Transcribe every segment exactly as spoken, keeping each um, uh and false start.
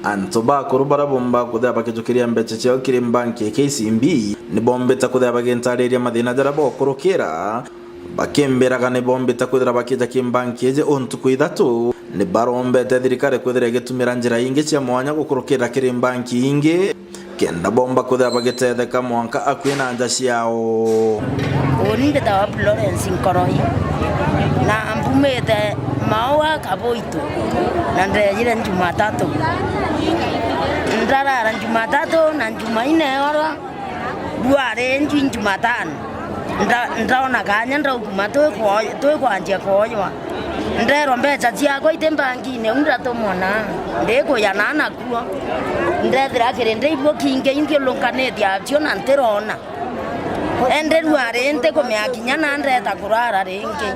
Antu bakuru baria bomba kuthia bakijukiria mbeca ciao kiri mbanki ya K C B ni bombite kuthia bagintariria mathina jaria bokurukira, bakimbiraga ni bombite kwithira bakija ki mbanki iji o ntuku ithatu. Ni barombete thirikari kwithira igitumira njira ingi cia mwanya gukurukira kiri mbanki ingi, kenda bomba kwithira bagitetheka mwanka akui na nja ciao. Uni mbitawa Florence Nkoroi, na mbumite Maua Kaboito, na ndejire Jumatatu. Ndarara Jumatatu na Jumaine oro, bwari nju Jumatano. Nda-, ndaona kanya ndaukuma twi kwo-, twi kwanjia kwojwa. Nderwa mbeca ciakwa iti mbankine, u ndatumwa na ndikuya na nakuo. Ndethira kiri ndi ibuo kingi inthiurunkanithia acio na ntirona. Indi rwari ntikumea kinya na ndeta kurara ringi.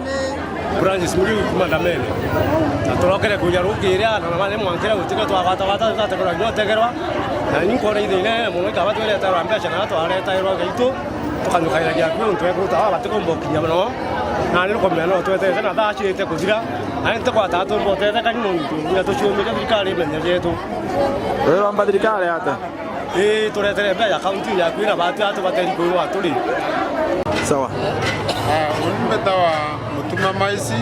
Branches muri kuma Ndamene. Na turokere kuja rukiri ana na mane mwankira gutika twagwata gwata tutategerwa nyotegerwa. Na ni nkona ithe inene muno ikaba twereterwa mbeca na twaretairwa gaitu. Tukanjukairagia kwi untu ekuru tawa batikumba ukinya muno. Na ni rukomea no twetete na thaa cirite kuthira. Na ni ntikwata tumba utetheka ni muntu. Nginya tuciumire thirikari imenye jetu. Rero amba thirikari ata? Ii, turetere mbeca kaunti ya kwina batu atu bateri kwirwa turi. Sawa. Ah, uni mbetawa Mutuma Maisi,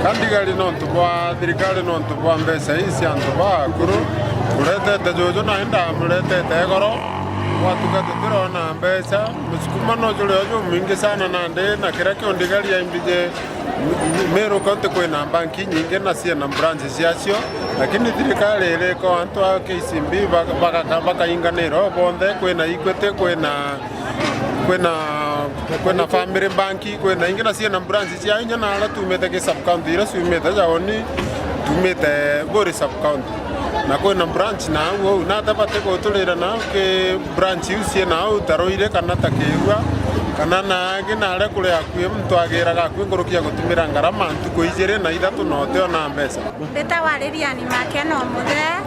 ka ndigari nontu bwa thirikari, nontu bwa mbeca ii cia antu ba akuru, turetete juju na inda muretete igoro, gwatuka tutirona mbeca, musukuma no juri o jumwingi sana nandi na kiria kiu ndigari aimbije Meru County kwina mbanki nyingi na ciina branch ciacio, lakini thirikari iriko antu a K C B baka-, baka-, bakainganira o bonthe, kwina Equity, kwina, kwina, kwina Family Bank, kwina ingi na ciina branch cia inya na aria tumite ki sub county iria ciumite Jaoni, tumite Buri sub county. Na kwina branch na au au, na ata bati guturira na au ki branch iu ciina au ta Ruiri kana ta Kiigua, kana na angi na aria kuri akui, muntu agiraga akui nkuruki ya gutumira ngarama ntuku ijiri na ithatu na utiona mbeca. Mbitawa Lilian Makeno Muthee,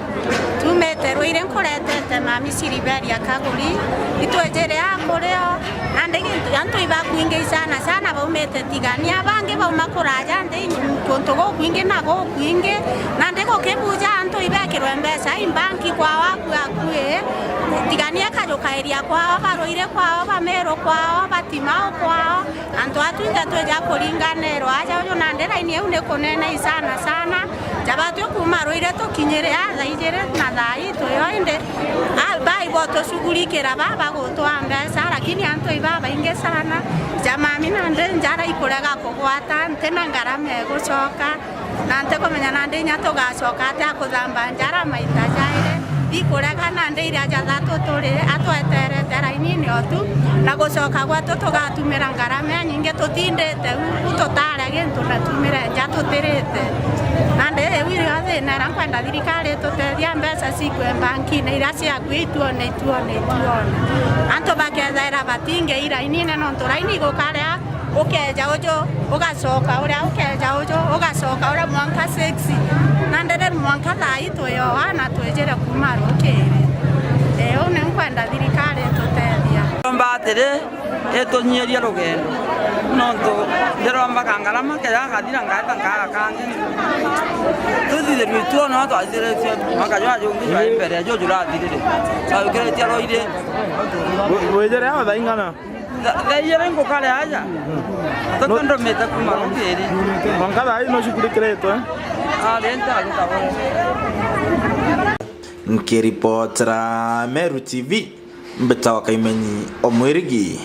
tumite Ruiri nkuretete mami Siliberia Kaguri, itwijire akurio, nandi gintu antu ibakwingi sana sana baumite Tigania, bangi bauma kuraja nthi kuntu gukwingi na gukwingi, nandi gukibuja antu ibekirwe mbeca i mbanki kwao akui akui, Tigania ikajukairia kwao, ba Ruiri kwao, ba Meru kwao, ba Timau kwao, antu a twinthe twija kuringanirwa aja uju nandi raini iu ni kunene i sana sana, ja batwi kuma Ruiri tukinyire a thaa ijiri na thaa ii twi o indi, a, bai botushughulikira ba bagutwaa mbeca, lakini antu ibabaingi sana, ja mami nandi njara ikurega kugwata, ntina ngarama igucoka. Na ntikumenya nandi inya tugacoka atia kuthamba njara maita jairi. Ikurega nandi iria jathatu turi atweterete rainini o tu, na gucoka gwetu tugatumira ngarama inyingi tutindite u, u tutaria gintu na tumire nja tutirite. Nandi iu irio thina iria nkwenda thirikari itutethia mbeca cikue mbankine iria ciakui ituone, ituone, ituone. Antu bakethaira batingi irainine nontu raini igukaria Ukeeja uju, ugacoka uria, ukeeja uju, ugacoka uria mwanka six. Na ndiri mwanka thaa ii twi o aa na twijire kuuma rukiri. Ee, uu ni nkwenda thirikari itutethia. Ndiromba atiri, itunyiirie rugendo. Nontu ndiromba ka ngarama keja gathira ngaeta nkaaga kangi. Tuthithirue ituo no twathiritue mwaka jwa jungi jwa mbere, juju jurathirire. Twajukiritie rwairi. Wi-, wijire aa thaa ing'ana? Tha-, thaa ijiri ngukare aja. Tatu ndumite kuuma rukiri. Mwanka thaa ii no cukurikiritwe? Ari ntagutabura. Nkiripotera Meru T V, mbitawa Kaimenyi Omwirigi.